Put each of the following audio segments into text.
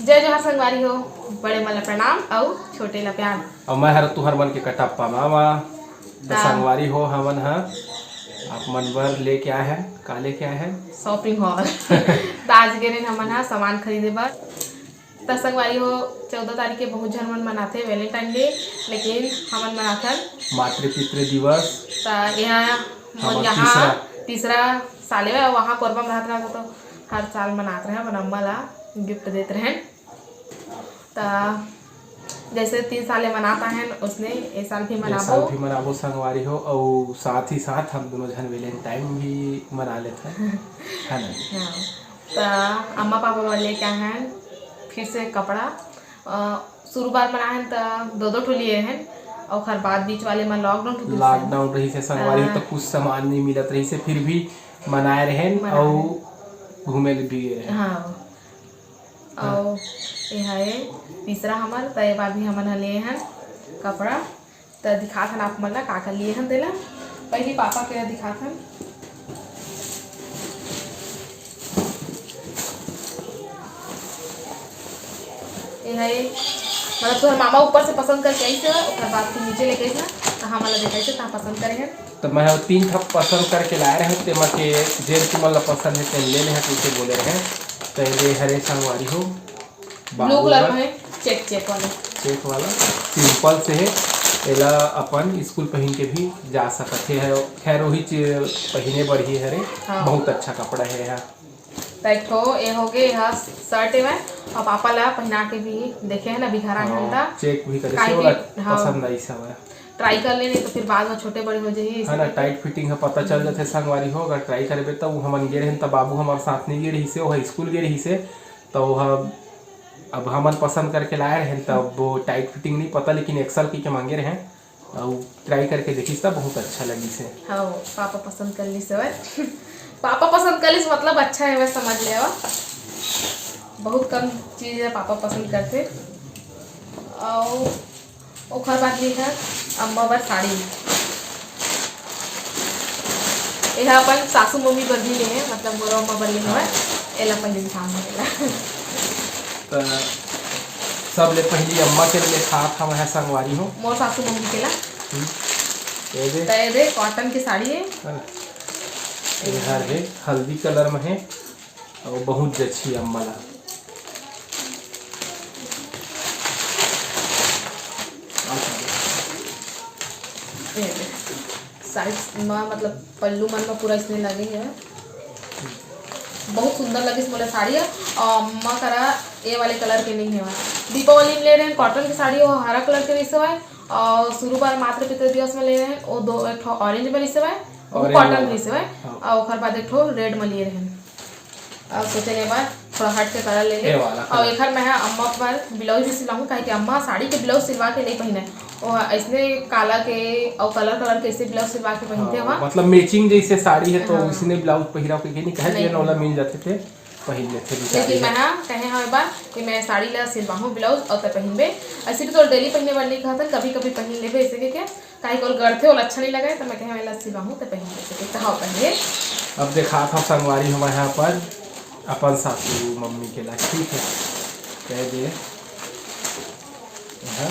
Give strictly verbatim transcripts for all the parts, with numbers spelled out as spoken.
जय जोहार संगवारी हो, बड़े मन ला प्रणाम अउ छोटे ला प्यार। अउ मैं हर तुहर मन के कटप्पा मामा। त हाँ। संगवारी हो, हमन ह आप मन बर लेके आए हैं। का लेके आए हैं? Shopping haul। त आज गे रहेन हमन ह सामान खरीदे बर। त संगवारी हो, चौदह तारीख के बहुत झन मन मनाथे Valentine Day, लेकिन हमन मनाथन मातृ पितृ दिवस। त यहाँ हमर यहाँ तीसरा। तीसरा साल हे, वहाँ कोरबा में रहत रहत तो हर साल मनात रहे, अपन अम्मा ला gift देत रहेन। त जैसे तीन साल ले मनात आएन, उसने ए साल भी ए साल मनाबो। भी मनाबो संगवारी हो, अउ साथ ही साथ हम दोनों झन Valentine भी मना लेथन, है ना? हाँ। त अम्मा पापा बर लेके आएन फिर से कपड़ा। अ, शुरू बार मनाएन त दो दो ठो लिए रहेन, ओखर बाद बीच वाले में lockdown हो गइस। Lockdown रहिस हे संगवारी हो, हाँ। त कुछ सामान नहीं मिलत रहिस हे, फिर भी मनाए रहेन मनाए अउ रहेन। घूमे भी गए रहेन। हाँ। हाँ। अउ ये हे तीसरा हमर, त ये बार भी हमन ह लिए हन कपड़ा। त दिखात हन आप मन ला का का लिए हन तेला। पहली पापा के दिखात हन। ये हे, मतलब तोहर मामा ऊपर से पसंद करके आइस हे, ओकर बाद फिर नीचे लेके आइस ना, त हमन ला देखाइस हे, तहाँ पसंद करे हन। त मैं ह तीन ठप पसंद करके लाए रहें, तेमा के जेन तुमन ला पसंद हे तेन ले लेहा, कइसे बोले रहें। त ये हरे संगवारी हो, blue colour में हे, check, check वाला। Check वाला, simple से हे, एला अपन स्कूल पहिन के भी जा सकत हे। खैर, वही चीज पहिने बर ही हरे, हाँ। बहुत अच्छा कपड़ा हे एहा। त एक ठो ए होगे, एहा shirt एवय, अउ पापा ला पहिना के भी देखे हे ना, अभी घर आए हन हाँ, त। Check भी करे काहे से, ओला कि, हाँ। पसंद आइस हवय। Try कर ले, नहीं तो फिर बाद में छोटे बड़े हो जाही, है ना, इसे tight fitting ह पता चल हम्म। जाथे संगवारी हो। अगर try करबे त, वो हमन गे रहेन त बाबू हमारे साथ नहीं गे रहिस हे, वो स्कूल गे रहिस हे, त वो ह अब हमन पसंद करके लाए रहेन, त वो tight fitting नहीं पता, लेकिन XL कहिके मांगे रहेन, अउ try करके देखिस त बहुत अच्छा लगिस हे। हाँ, पापा पसंद कर लिस हवय। पापा पसंद कर लिस मतलब अच्छा हे, वह समझ ले हवा। बहुत कम चीज हे पापा पसंद करथे। अउ ओखर बाद ये हे अम्मा बर साड़ी। ये हे अपन सासू मम्मी बर भी ले हे, मतलब मोर अम्मा बर ले हे। हाँ। एला पहले दिखाऊंगा एला। त सबले पहली अम्मा के लिए खात हवं हे संगवारी हो। मोर सासू मम्मी के ला। हम्म। ये दे। त ये दे, cotton के साड़ी हे। हाँ। ये हर हे, हल्दी colour में हे। अउ बहुत जची अम्मा ला। ये दे, side म, मतलब पल्लू मन म पूरा इसने लगे हे। बहुत सुंदर लगिस मोला साड़ी ह। अउ अम्मा करा ये वाले colour के नहीं हेवय। दीपावली में ले रहेन cotton के साड़ी, वो हरा colour के रहिस हवय। अउ शुरू बार मातृ पितृ दिवस में ले रहेन, वो दो, एक ठो orange में रहिस हवय, वो orange cotton वाला। रहिस हवय। हाँ। अउ ओखर बाद एक ठो red में लिए रहेन। अब सोचे के बाद थोड़ा हट के colour ले ले। ये वाला अउ colour। एखर मैं ह अम्मा बर blouse भी सिलवाहूँ, काहे कि अम्मा साड़ी के blouse सिलवा के नहीं पहिने। वो अइसने काला के अउ colour colour के अइसे blouse सिलवा के पहिनथे हाँ, वहाँ। मतलब matching जैसे साड़ी हे तो हाँ। उसने blouse पहिरा के नहीं कहे, नहीं जेन ओला पहिने। मिल जाथे ते पहिन लेथे लेकिन बेचारी मैं ह। हाँ कहे हवे बार कि मैं साड़ी ला सिलवाहूँ blouse अउ ते पहिनबे। अइसे भी तो daily पहिने बर नहीं कहत हन, कभी कभी पहिन लेबे अइसे के क्या। काहे कि ओला गढ़थे, ओला अच्छा नहीं लगे, त मैं कहे, "मैं ला सिलवाहूँ, त पहिन ले सके।" त हाँ, पहिने। अब देखात हव संगवारी हो मैं ह अपन, अपन सासू मम्मी के ला, ठीक हे, कह दे, एहा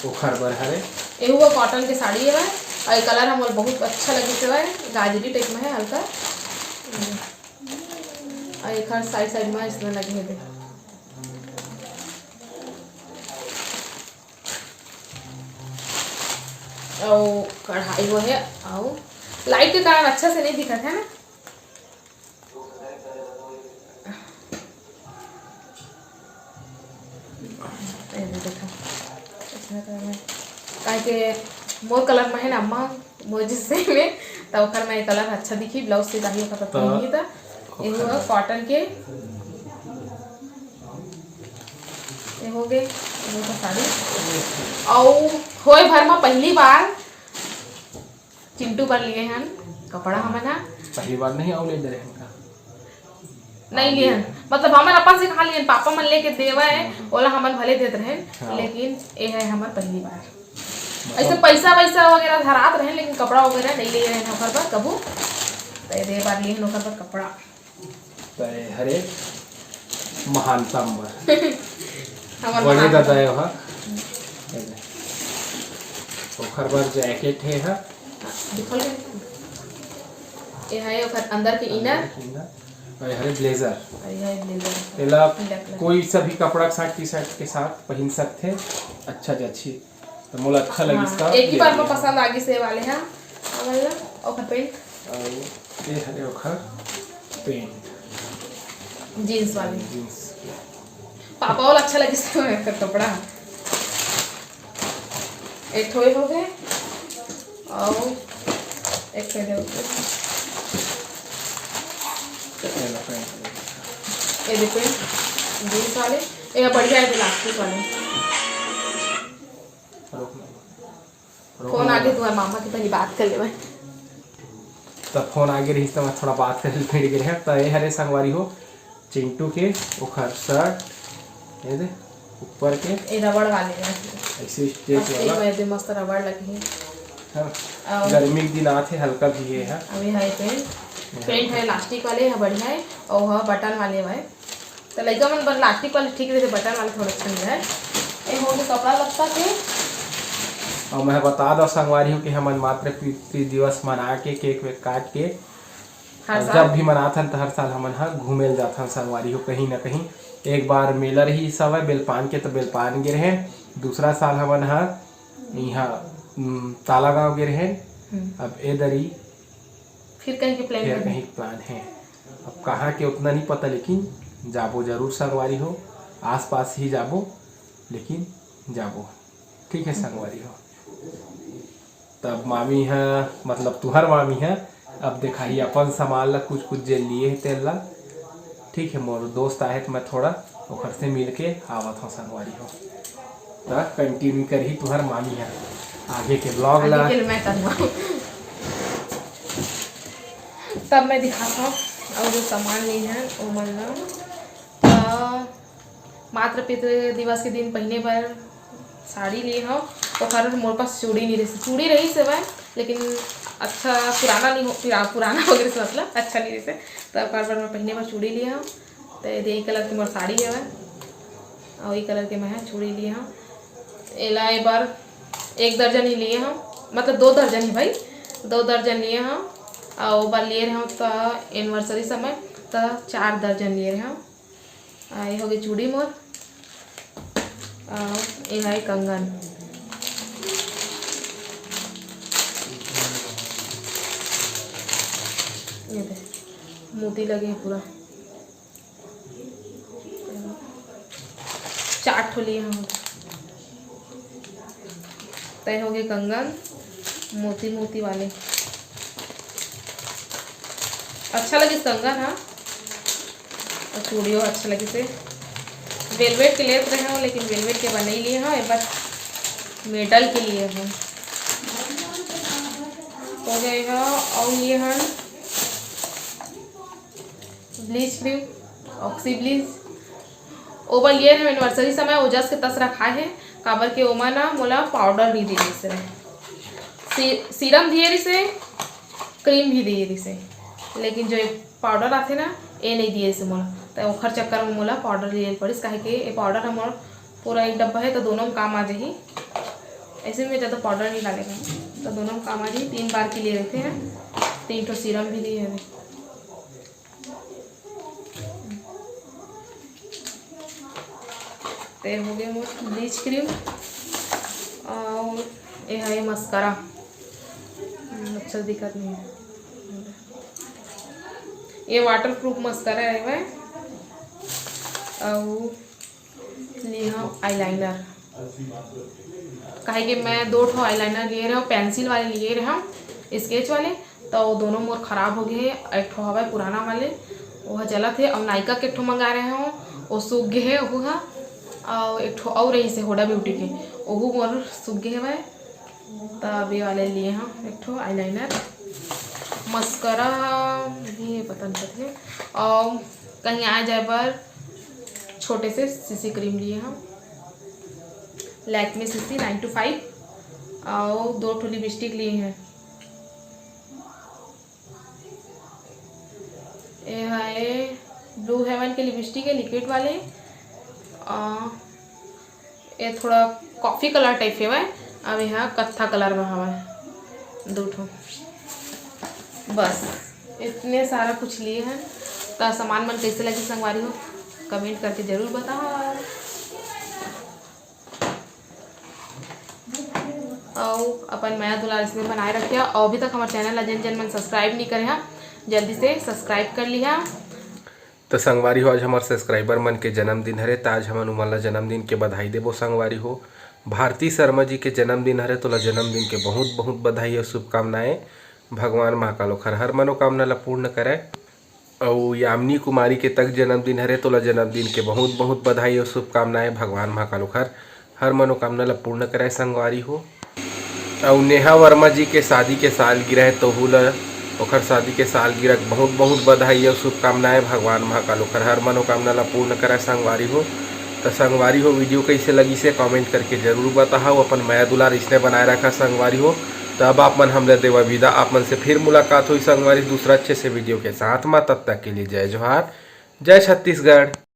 ओखर बर हरे। एहू ह cotton के साड़ी हवय, अउ ये colour ह मोला बहुत अच्छा लगिस हवय, गाजरी type में हे हल्का, अउ एखर side side में अइसने लगे हे दे। अउ कढ़ाई वो हे, अउ light के कारण अच्छा से नहीं दिखत हे ना। ये दे देखा, इसमें तो हमें, काहे के मोर colour में हे ना अम्मा, मोर जिससे में, त ओकर में colour अच्छा दिखी, blouse सिलही ओकर त तो नहीं त, एहू ह cotton के, ये हो गए, ये तो साड़ी। अउ होए भर में पहली बार चिंटू बर लिए हन कपड़ा हमन ह। पहली बार नहीं, अउ ले दे रहे हैं का? नहीं लिए हन, मतलब हमन अपन से कहाँ लिए हन, पापा मन लेके देवे, हम्म। ओला हमन भले देत रहेन, हाँ। लेकिन ये है हमर पहली बार। मतलब ऐसे पैसा वैसा वगैरह धरात रहेन, लेकिन कपड़ा वगैरह नहीं लिए रहेन ओकर बर कभू। त ये बार लिए हन ओकर बर कपड़ा। त ये हरे महानतम बर। हमर बड़े महान दादा हे ओहा। ओखर बर जैकेट हे हा। दिखल ये है ओखर अंदर के इनर। इनर। और ये हरे ब्लेजर। और ये है ब्लेजर। एला कोई सा भी कपड़ा के साथ, टी शर्ट के साथ पहिन सकथे, अच्छा जची। तो मोला अच्छा लगिस हाँ, का एक ही बार में पसंद आ गिस ये वाले हा। और ये ओखर पैंट। और ये हरे ओखर पैंट। जींस वाले। जींस। पापा वाला अच्छा लगिस हे ओखर कपड़ा। एक ठो ये हो गए। और एक ठो ये हो गए। ये देखो, ये जींस वाले, ये बढ़िया है, इलास्टिक वाले। फोन आगे, तुम्हारे मामा के पहले बात कर ले। तब फोन आगे रही, तो मैं थोड़ा बात करे भिड़ गए हैं। तो ये हरे संगवारी हो, चिंटू के ओखर शर्ट, ये दे, ऊपर के ये रबड़ वाले हैं। ऐसे स्ट्रेच वाला। ये दे मस्त रबड़ लगे हैं। हाँ, और गर्मी के दिन आथे, हल्का भी है। अब ये है पैंट, पैंट है इलास्टिक वाले, है बढ़िया है, और हाँ बटन वाले है। तो लइका मन बर इलास्टिक वाले ठीक रहते, बटन वाले थोड़ा अच्छा नहीं है। ये हो गए कपड़ा लत्ता के। और मैं बता दो संगवारी हो कि हमन मातृ पितृ दिवस मना के केक वेक काट के हर और साल। जब भी मनाथन तो हर साल हमन ह घूमे ल जाथन संगवारी हो कहीं ना कहीं। एक बार मेला रही सब है बेलपान के, तो बेलपान गे रहे। दूसरा साल हमन ह यहाँ, उम, ताला गांव गे रहे। हम्म। अब ए दरी फिर कहीं के प्लान फिर करना। कहीं प्लान है। अब कहाँ के उतना नहीं पता, लेकिन जाबो जरूर संगवारी हो, आसपास ही जाबो, लेकिन जाबो। ठीक है संगवारी हो। तब मामी ह, मतलब तुहर मामी ह, अब देखाही अपन सामान ला, कुछ कुछ जे लिए हे तेल ला। ठीक है, मोर दोस्त आहे तो मैं थोड़ा ओखर से मिल के आवत हूँ संगवारी हो। त कंटिन्यू करही तुहर मामी ह आगे के ब्लॉग ला। आगे के मैं करूँगा। तब मैं दिखाता हूँ और जो सामान लिए हैं वो मन ला। त मातृ पितृ दिवस के दिन पहिने बर साड़ी लिए हव, ओकर मोर पास चूड़ी नहीं रहिस। चूड़ी रहिस हवय, लेकिन अच्छा पुराना नहीं हो, पुरा-, पुराना हो गए, मतलब अच्छा नहीं रहिस। त ओकर बर मैं पहिने बर चूड़ी लिए हव। त ये दे कलर के मोर साड़ी हवय, अउ ये कलर के मैं ह चूड़ी लिए हव। एला ए बार एक दर्जन ही लिए हव, मतलब दो दर्जन ही भाई, दो दर्जन लिए हव। अउ ओ बार लिए रहव त एनिवर्सरी समय त चार दर्जन लिए रहव। आ, ये हो गई चूड़ी मोर। आ, ये है कंगन। ये दे, मोती लगे हैं पूरा। चार ठो लिए हम। तय हो गए कंगन मोती मोती वाले। अच्छा लगिस कंगन, हाँ। और चूड़ियों अच्छा लगिस हे। वेलवेट के लेत रहे हो, लेकिन वेलवेट के बा नहीं लिए हो, एक बार मेटल के लिए हो। हो गए हो, और ये हन ब्लीच क्रीम, ऑक्सी ब्लीच। ओबर लिए रहे एनिवर्सरी समय, ओजस के तस रखा है, काबर के ओमा ना मोला पाउडर नहीं दिए रिहिस हे। सी-, सीरम दिए रिहिस हे, क्रीम भी दिए रिहिस हे, लेकिन जो ये पाउडर आथे ना, ये नहीं दिए रिहिस हे मोला, त ओखर चक्कर में मोला पाउडर लिए पड़िस, काहे के ये पाउडर ह मोर पूरा एक डब्बा है, तो दोनों में काम आ जाही। ऐसे में ज़्यादा पाउडर नहीं डाले हैं, तो दोनों में काम आ जाही। तीन बार के लिए रहते हैं, तीन ठो सीरम भी दिए हैं। ते हो गए मोर ब्लीच क्रीम और ये है मस्कारा। हम्म, अच्छा दिखत नहीं है। ये वाटरप्रूफ मस्कारा है वह। और लिए हम आईलाइनर, काहे कि मैं दो ठो आईलाइनर लिए रहे हूँ, पेंसिल वाले लिए रहे हूँ, स्केच वाले, तो वो दोनों मोर खराब हो गए हैं। एक ठो हवा पुराना वाले, वो जलत है, और नायका के एक ठो मंगा रहे हूँ, वो सूख गए है वो हा, और एक ठो और रही से होडा ब्यूटी के, वो मोर सूख गए है। तब ये वाले लिए हम एक ठो आईलाइनर, मस्करा भी है, पता नहीं कथी है, और कहीं आ जाए पर छोटे से सीसी क्रीम लिए हम, Lakme CC nine two five, और दो ठो लिपस्टिक लिए हैं। ये है ब्लू हेवन के लिपस्टिक है, लिक्विड वाले। आ, ये थोड़ा कॉफ़ी कलर टाइप हेवय, अब यहाँ कत्था कलर में हवय दो ठो। बस इतने सारा कुछ लिए हैं। तो सामान मन कैसे लगी संगवारी हो, कमेंट करके जरूर बताओ। अउ अपन मया दुलार इसने बनाए रखिया। अउ अभी तक हमारे चैनल ला जेन जेन मन सब्सक्राइब नहीं करे हा, जल्दी से सब्सक्राइब कर लिहा। तो संगवारी हो, आज हमार सब्सक्राइबर मन के जन्मदिन हरे, त आज हमन उमन ला जन्मदिन के बधाई देबो संगवारी हो। भारती शर्मा जी के जन्मदिन हरे, तोला जन्मदिन के बहुत बहुत बधाई अउ शुभकामनाएं। भगवान महाकाल ओखर हर मनोकामना ला पूर्ण करे। अउ यामिनी कुमारी के तक जन्मदिन हरे, तोला जन्मदिन के बहुत बहुत बधाई अउ शुभकामनाएं। भगवान महाकाल ओखर हर मनोकामना ला पूर्ण करे संगवारी हो। अउ नेहा वर्मा जी के शादी के सालगिरह हे, तोहू ला ओखर शादी के सालगिरह के बहुत बहुत बधाई अउ शुभकामनाएं। भगवान महाकाल ओखर हर मनोकामना ला पूर्ण करे संगवारी हो। त संगवारी हो, वीडियो कैसे लगिसे कमेंट करके जरूर बताहव। अपन मया दुलार इसने बनाए रखा संगवारी हो। त अब आप मन हमला देवा विदा, आप मन से फिर मुलाकात होई संगवारी दूसरा अच्छे से वीडियो के साथ मा। तब तक के लिए जय जोहार, जय छत्तीसगढ़।